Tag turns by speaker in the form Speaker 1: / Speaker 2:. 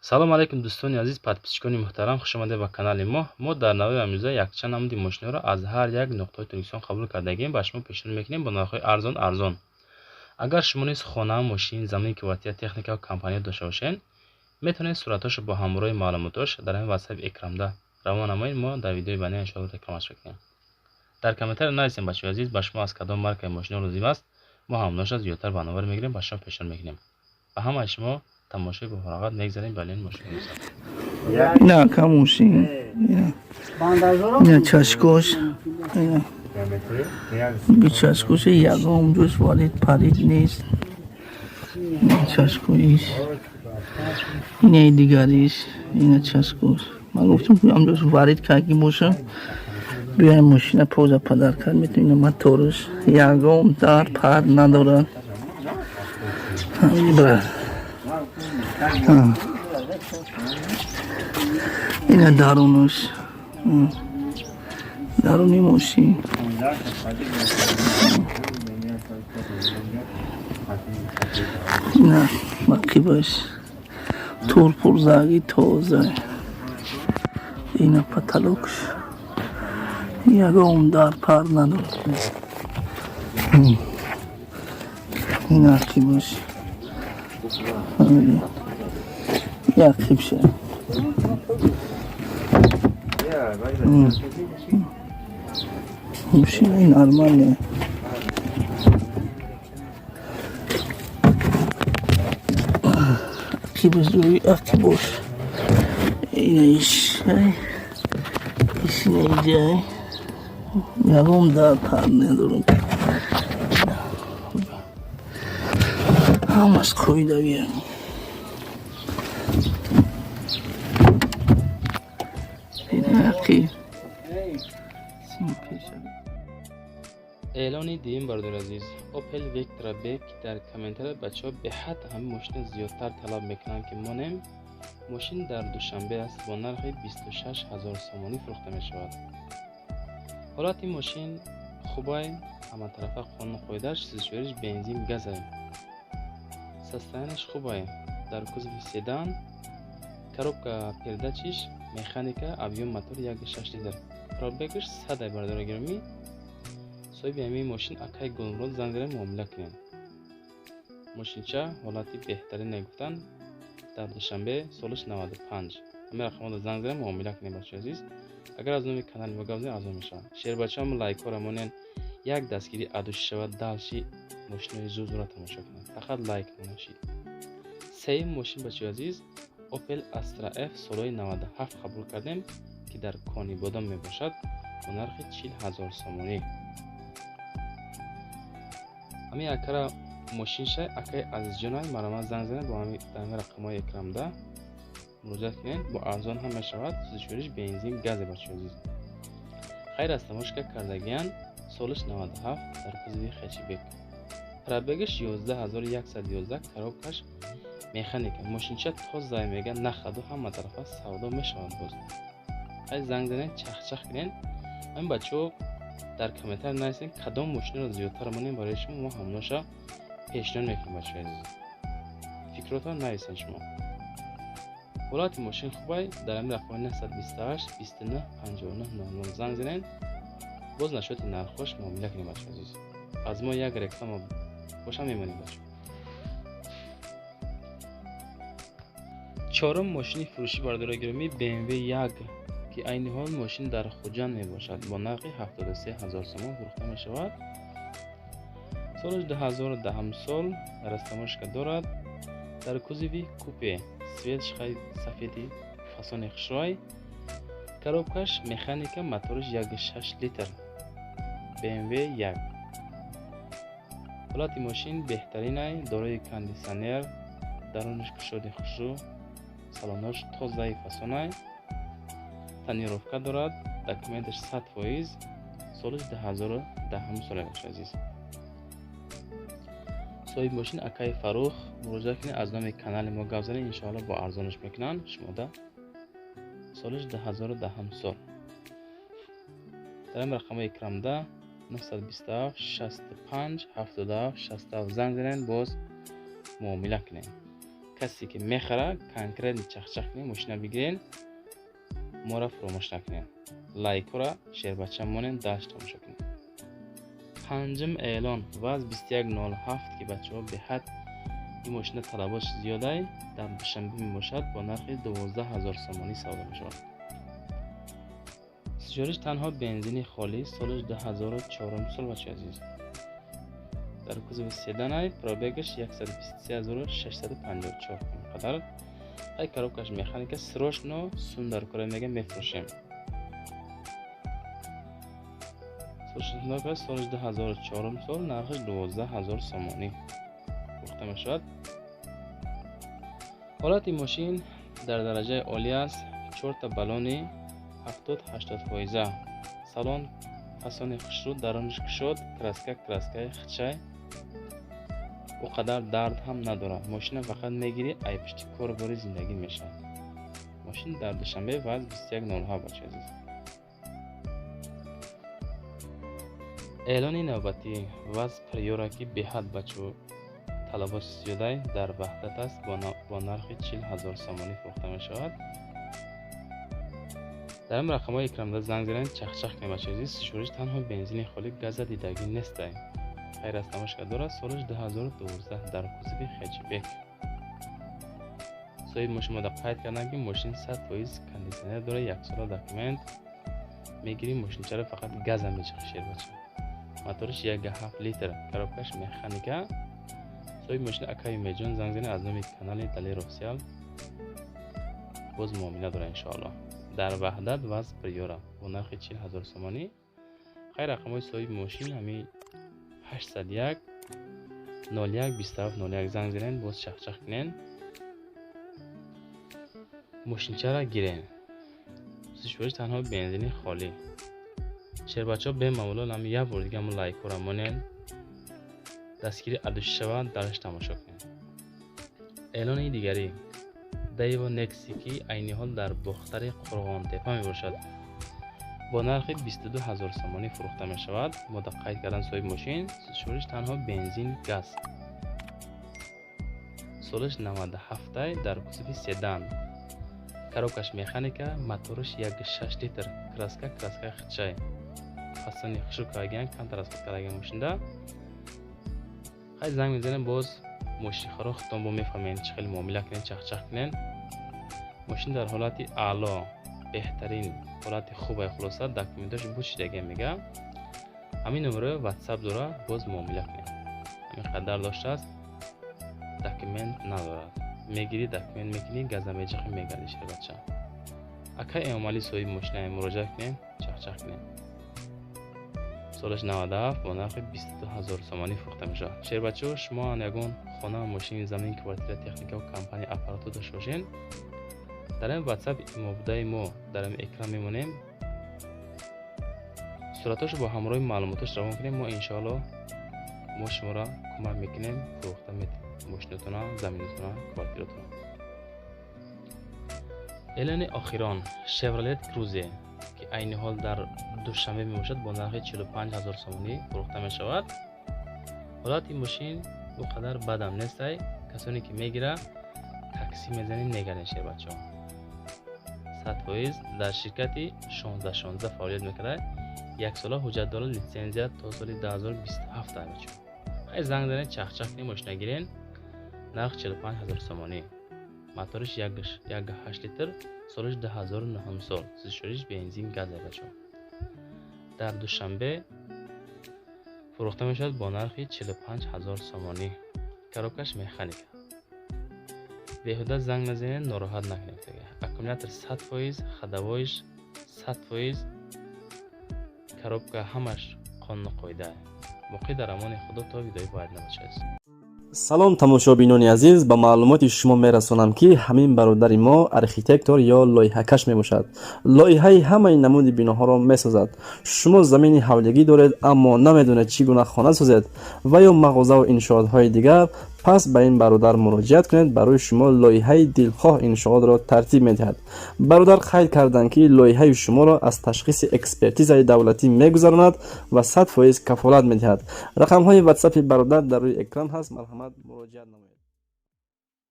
Speaker 1: Салом алейкум, дӯстони азиз, подписчикони муҳтарам, хуш омадед ба канали мо. Мо дар навори имрӯза якчанд намуди мошинаро аз ҳар як нуқтаи Тоҷикистон қабул кардагем, ба шумо пешниҳод мекунем бо нархҳои арзон арзон. Агар шумо низ хона, мошин, замин, квартира, техника ва компания дошта бошед, метавонед суратҳошо бо ҳамроҳи маълумотош дар ҳамин WhatsApp экранда равон намоед. Мо дар видеои баъдӣ иншоалло рекламаш мекунем. Дар комментария нависем, бачаҳои азиз, ба шумо аз кадом маркаи мошино лозим аст, мо ҳамонаша зиёдтар ба навор мегирем, ба шумо пешниҳод мекунем. Ба ҳамаи шумо тамошои бофароғат мегзарем. Балин мошин.
Speaker 2: Ина ака мошин. Ина чашкош. Ина бичашкош ягон ҷош валид парид нест. Чашкоиш. Инаи дигариш. Ина чашкош. Ман гуфтам, ки ҳамҷош варид карги боша. Биёем, мошина поза падар кард метавонем. Ина моторш ягон дар пар надорад. Брат. Ина дарунаш. Даруни мошин. Ина мақибаш. Турпурзаги тоза. Ина потолокш. Ягон дар пар надорад. Ина ақибаш. Ақибша. Мошина нормальная. Ақибаш рӯи ақибош. Ина иш. Иш ина иҷай. Ягон дар пар надорад. Ҳамаш қоидавия.
Speaker 1: Эълони дуюм, бародари азиз, Opel Vectra B, ки дар комментария бачаҳо беҳад ҳамин мошина зиёдтар талаб мекунанд, ки монем. Мошин дар Душанбе аст, бо нархи 26 ҳазор сомонӣ фурӯхта мешавад. Ҳолати мошин хубай, ҳаматарафа қонуну қоидааш, сӯзишвориш бензин газай. Состоянияш хубай, дар кузови седан, коробка передачиш механика, объем мотор 1,6 литр. Пробегаш 100 ай, бародари гиромӣ. Соҳиби ҳамин мошин акай Гулмурод, занг занед, муомила кунед. Мошинча ҳолати беҳтарине гуфтанд, дар Душанбе, солиш 95. Ҳамин рақамҳоро занг занед, муомила кунед, бачаҳои азиз. Агар аз номи канали мо гап занед, арзон мешавад. Шербачаҳам лайкҳоро монед, як дастгирӣ адушӣ шавад, дальше мошинои зуд-зудро тамошо кунед. Фақат лайк монашид. Сеюм мошин, бачаҳои азиз, Opel Astra F солҳои 97 қабул кардем, ки дар Конибодом мебошад, бо нархи 40 ҳазор сомонӣ. Ҳамин акара мошинша акаи Азизҷонай, марҳамат, занг занед, бо ҳамин рақамҳои экрамда муроҷиат кунед, бо арзон ҳам мешавад. Сӯзишвориш бензин газе, бачаҳои азиз. Хайр аз тамошка кардагиян, солиш 97, дар кузови хэтчбек. Пробегаш 11111, коробкаш механика. Мошинча тоза мега, нахаду ҳама тарафа савдо мешавад боз. Хай занг занед, чахчах кунед. Ҳамин бачаҳо дар комментария нависед, кадом мошинаро зиёдтар монем барои шумо, мо ҳамонаша пешниҳод мекунем, бачаҳои азиз. Фикротон нависед шумо. Ҳолати мошин хубай, дар ҳамин рақами 928 29 59 00 занг занед, боз насчёти нархҳош муомила кунед, бачаҳои азиз. Аз мо як реклама боша мемонем, бачаҳо. Чорум мошини фурӯшӣ, бародарои гиромӣ, BMW 1, ки айни ҳол мошин дар Хуҷанд мебошад, бо нархи 73 ҳазор сомон фурӯхта мешавад. Солаш 2010 сол, растамошка дорад, дар кузови купе, цветш сафеди фасони хушрӯй, коробкаш механика, мотораш 1,6 литр, BMW 1. Ҳолати мошин беҳтаринай, дорои кондитсионер, дарунаш кушоди хушрӯ, салонош тозаи фасонай, тонировка дорад, документаш 100%, солиш 2010 сола, бачаҳои азиз. Соҳиби мошин акаи Фаррух, муроҷиат кунед, аз номи канали мо гап занед, иншоалло бо арзонаш мекунанд шумода. Солиш 2010 сол. Дар ҳамин рақамҳои экрамда 927 65 77 67 занг занед, боз муомила кунед. Касе ки мехара, конкретно чахчах кунед, мошина бигирен, моро фуромӯш накунед, лайкҳоро шербача монен, дальше тамошо кунед. Панҷум эълон ВАЗ 2107, ки бачаҳо, беҳад ин мошина талаботш зиёдай, дар Душанбе мебошад, бо нархи 12 000 сомонӣ савдо мешавад. Сиҷориш танҳо бензини холӣ, солаш 2004 сол, бачаи азиз, дар кузови седанай, пробегаш 123 654 қадар. Ай коробкаш механика, срочно сундаркора мега, мефурӯшем. Солаш 2004 сол, нархаш 12 000 сомонӣ фурӯхта мешавад. Ҳолати мошин дар дараҷаи олӣ аст, чорта баллони 70-80 фоиза, салон фасони хушрӯ, дарунаш кушод, краска краскаи хичай, ӯ қадар дард ҳам надорад. Мошина фақат мегирӣ, ай пишти корбори зиндагӣ мешавад. Мошин дар Душанбе, ВАЗ 2107, бачаи азиз. Эълони навбатӣ ВАЗ Приора, ки беҳад, бачо, талабот зиёдай, дар Ваҳдат аст, бо нархи 40 000 сомонӣ фурӯхта мешавад. Дар ин рақамҳои экранда занг занед, чахчах кунед, бачаи азиз. Шӯриш танҳо бензини холӣ, газа дидагӣ нестай. Хайр аз тамошка дорад, солаш 2012, дар кузови хэтчбек. Соҳиби мошин мода қайд кардам, ки мошин 100% кондитсионер дорад, яксола документ мегирӣ, мошинчаро фақат газа мечахӣ, шербача. Моториш 1,7 литр, коробкаш механика. Соҳиби мошин акаи Умедҷон, занг занед, аз номи канали Далер Офисиал боз муомила дорад, иншоаллоҳ. Дар Ваҳдат ВАЗ Приора бо нархи 40 000 сомонӣ. Хайр, рақамҳои соҳиби мошин ҳами 801 01 27 01, занг занед, боз чахчах кунед, мошинчаро гирен. Сишвориш танҳо бензини холӣ. Шербачаҳо, бемамулол ҳами як бор дига ҳамн лайкҳоро монед, дастгирӣ адушӣ шавад, дальше тамошо кунед. Эълони дигарӣ Дэево Некси, ки айни ҳол дар Бохтари Қурғонтепа мебошад, бо нархи 22 000 сомонӣ фурӯхта мешавад. Мода қайд кардан соҳиби мошин, шӯриш танҳо бензин, газ, солаш 97, дар кузови седан, коробкаш механика, мотораш 1,6 литр, краска краскаи хичай, фасони хушрӯ кардаген, камтар аз худ кардаген мошинда. Хай, занг мезанем, боз мошинхоро худтон бо мефаҳмед, чӣ хеле муомила кунед, чахчах кунед. Мошин дар ҳолати аъло, беҳтарин ҳолати хубай, хулоса документош буд шидаген мега. Ҳамин номеро ватсап дора, боз муомила кунед. Ҳамин қадар доштааст, документ надорад. Мегирӣ, документ мекунӣ, газа меҷахӣ, мегардӣ, шербача. Акай Эмомалӣ соҳиби мошина, муроҷиат кунед, чахчах кунед. Солаш 97, бо нархи 22 000 сомонӣ фурӯхта мешавад. Шербачаҳо, шумо ягон хона, мошин, замин, квартира, техникаву компания, аппаратура дошта бошед, дар ин ватсап имобудаи мо дар ин экран мемонем, суратҳошо бо ҳамроҳи маълумотош равон кунем, мо иншоаллоҳ мо шуморо кӯмак мекунем, фурӯхта метавонем мошинотона, заминотона, квартиратона. Эълони охирон Шевролет Крузе, ки айни ҳол дар Душанбе мебошад, бо нархи 45 000 сомонӣ фурӯхта мешавад. Ҳолати мошин ӯ қадар бадам нестай, касоне ки мегира, таксӣ мезанед, мегардед, шербачаҳо. 100% дар ширкати 1616 фаъолият мекунад, яксола ҳуҷҷат дорад, литсензия то соли 2027 бачаҳо. Хай, занг занед, чахчах кунед, мошина гирен, нарх 45 000 сомонӣ, моториш 1,8 литр, солаш 2009 сол, сишориш бензин, газ, бачаҳо. Дар Душанбе фурӯхта мешавад бо нархи 45 000 сомонӣ, коробкаш механика. Беҳуда занг назанед, нороҳат накунед. Аккумулятор 100%, ходовойш 100%, коробка ҳамаш қонуну қоида. Боқӣ дар амони Худо, то видеои баъд набошад.
Speaker 3: Салом, тамошобинони азиз! Ба маълумоти шумо мерасонам, ки ҳамин бародари мо архитектор ё лоиҳакаш мебошад. Лоиҳаи ҳамаи намуди биноҳоро месозад. Шумо замини ҳавлигӣ доред, аммо намедонед, чӣ гуна хона созед ва ё мағозаву иншоотҳои дигар, пас ба ин бародар муроҷиат кунед, барои шумо лоиҳаи дилхоҳ иншоотро тартиб медиҳад. Бародар қайд карданд, ки лоиҳаи шуморо аз ташхиси экспертизаи давлатӣ мегузаронад ва 100% кафолат медиҳад. Рақамҳои ватсапи бародар дар рӯи экран ҳаст, марҳамат, муроҷиат намоед.